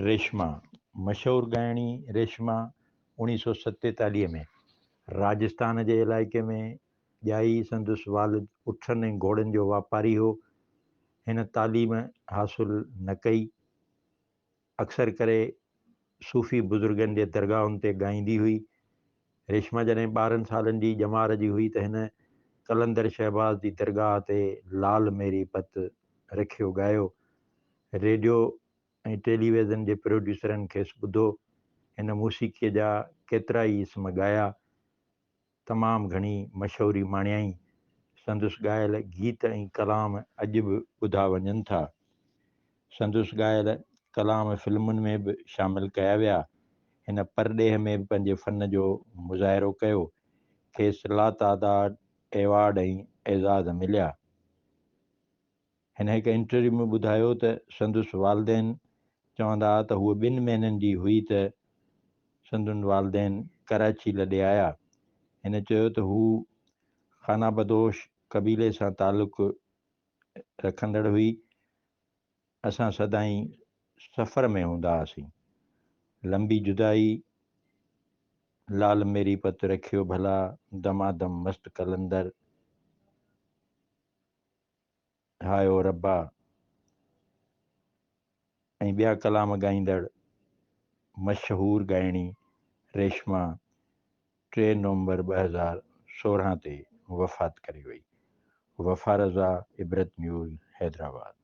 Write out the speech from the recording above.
ريشما، مشهور ڳائڻي ريشما 1947 ۾ راجسٿان جي علائقي ۾ ڄائي. سندس والد اٺن ۽ گهوڙن جو واپاري هو. هن تعليم حاصل نه ڪئي. اڪثر ڪري صوفي بزرگن جي درگاهن تي ڳائيندي هئي. ريشما جڏهن 12 سالن جي ڄمار جي هئي ته هن قلندر شهباز جي درگاهه تي لال ميري پت رکيو ڳايو. ريڊيو ۽ ٽيليويزن جي پروڊيوسرن کيس ٻڌو. هن موسيقيء جا ڪيترائي اسم ڳايا. تمام گهڻي مشهوري ماڻيائين. سندس ڳايل گيت ۽ ڪلام اڄ به ٻڌا وڃن ٿا. سندس ڳايل ڪلام فلمن ۾ به شامل ڪيا ويا. هن پرڏيهه ۾ به پنهنجي فن جو مظاهرو ڪيو. کيس لاتعداد ايوارڊ ۽ اعزاز مليا. هن هڪ انٽرويو ۾ ٻڌايو ته سندس والدين چوندا ها ته هوء ٻن مهينن جي هئي ته سندن والدين ڪراچي لڏي آيا. هن چيو ته هو خانه بدوش قبيلي سان تعلق رکندڙ هئي، اسان سدائين سفر ۾ هوندا هئاسين. لمبي جدائي، لال ميري پت رکيو ڀلا، دمادم مست قلندر، هاء او ربا ۽ ٻيا ڪلام ڳائيندڙ مشهور ڳائڻي ريشما 3 نومبر 2016 تي وفات ڪري وئي. وفا رضا، عبرت نيوز، حيدرآباد.